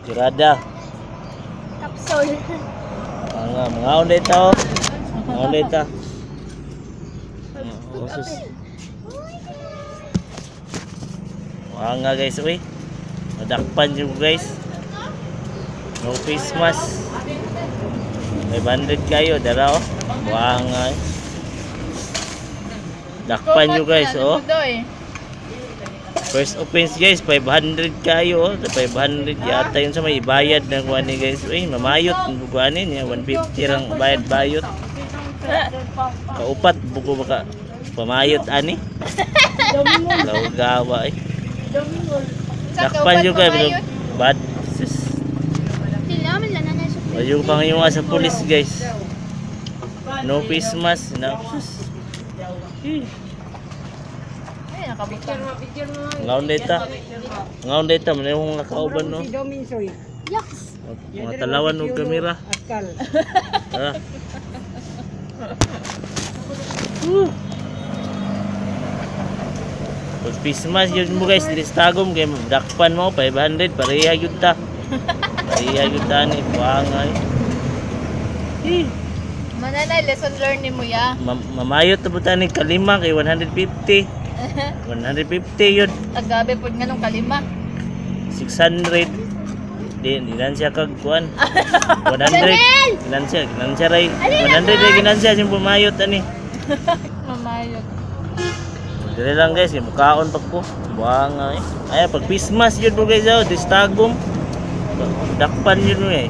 Tirada. Kapsol. Mga unday ta oh. Mga unday ta. Oh, sus. Mga nga guys, uy. Madakpan yun guys. No face mask. 500 kayo, dara oh. Buha nga eh. Dakpan nyo guys, oh. First offense guys, 500 kayo oh. 500 yata yun sa may bayad ng kuha ni guys. Uy, mamayot ang kuha niya. 150 rang bayad bayot. Kaupat, buko baka pamayot ani. Lawgawa eh. Dakpan nyo guys. Bad. Sus. Sila man lang na sa Ayaw pang yung sa pulis guys. No face mask. No. Sus. Eh. Ay, nakabutang. Ngaon data. Ngaon data. Manay kong nakauban no. Yaks. Mga talawan og kamera. Tara. Woo. Pag face mask yun mo guys, dili sa tagom kay dakpan mo 500 pareha gyud ta. Pareha gyud ta ni buangay. Eh, Mananay, lesson learned ni mo ya. Mamayot na buta ni kalima kay 150. 150 yun. Agabi po nga nung kalima. 600. Di lang siya kag kuan. 100. Ginansya ray. 100 ray ginansya siyang pumayot ani. Mamayot. Dire lang guys, kay mukaon pag ko. Buang ay. Ay pag Christmas yun po guys, oh, distagom. Dakpan yun eh.